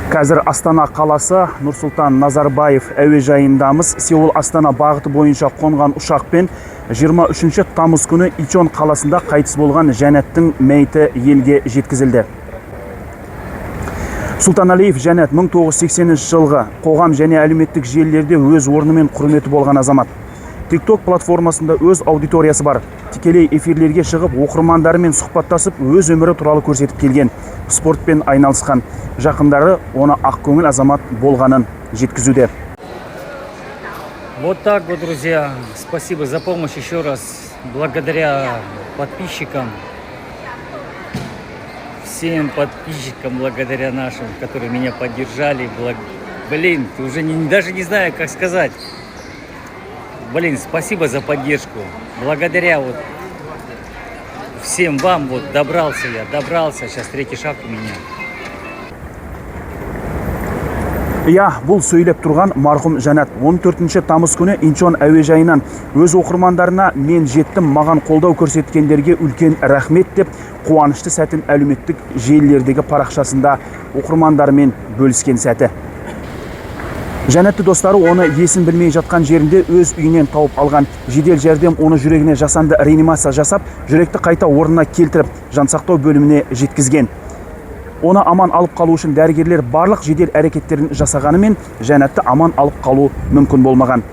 Қазір Астана қаласы Нұрсұлтан Назарбаев әуежайындамыз. Сеул Астана бағыты бойынша қонған ұшақпен 23 тамыз күні Инчон қаласында қайтыс болған Жәнәттің мәйіті елге жеткізілді. Сұлтаналиев Жәнәт 1980 жылғы қоғам және әлеуметтік желілерде өз орны мен құрметі болған азамат. TikTok платформасында өз аудиториясы бар. Тікелей эфирлерге шығып, оқырмандарымен сұхбаттасып, өз өмірі туралы көрсетіп келген. Спортпен айналысқан. Жақындары оны ақкөңіл азамат болғанын жеткізуде. Вот так вот, друзья. Спасибо за помощь еще раз. Благодаря подписчикам. Всем подписчикам, благодаря нашим, которые меня поддержали. Блин, уже даже не знаю, как сказать. Блин, спасибо за поддержку. Благодаря вот всем вам вот добрался я, добрался. Сейчас третий шаг у меня. Иә, бұл сөйлеп тұрған марқұм Жәнәт. 14 тамыз күні Инчон әуежайынан өз оқырмандарына «Мен жеттім, маған қолдау көрсеткендерге үлкен рахмет» деп қуанышты сәтін әлеуметтік желілердегі парақшасында оқырмандарымен бөліскен сәті. Жәнәтті достары оны есін білмей жатқан жерінде өз үйінен тауып алған. Жедел жәрдем оны жүрегіне жасанды реанимация жасап, жүректі қайта орнына келтіріп, жансақтау бөліміне жеткізген. Оны аман алып қалу үшін дәрігерлер барлық жедел әрекеттерін жасағанымен, Жәнәтті аман алып қалу мүмкін болмаған.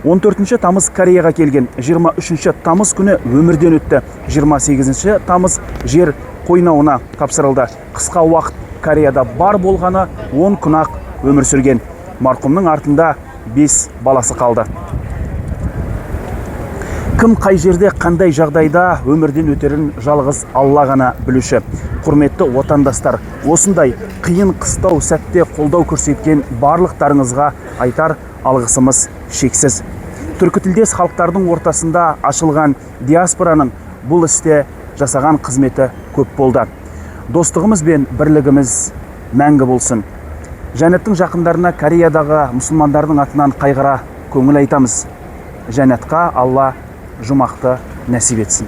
14 тамыз Кореяға келген, 23 тамыз күні өмірден өтті. 28 тамыз жер қойнауына тапсырылды. Қысқа уақыт Кореяда бар болғаны 10 күн ақ өмір сүрген. Марқұмның артында 5 баласы қалды. Кім қай жерде қандай жағдайда өмірден өтерін жалғыз Алла ғана білуші. Құрметті отандастар, осындай қиын қыстау сәтте қолдау көрсеткен барлықтарыңызға айтар алғысымыз шексіз. Түркітілдес халықтардың ортасында ашылған диаспораның бұл істе жасаған қызметі көп болды. Достығымыз бен бірлігіміз мәңгі болсын. Жәнәттің жақындарына Кореядағы мұсылмандардың атынан қайғыра көңіл айтамыз. Жәнәтқа Алла жұмақты нәсіп етсін.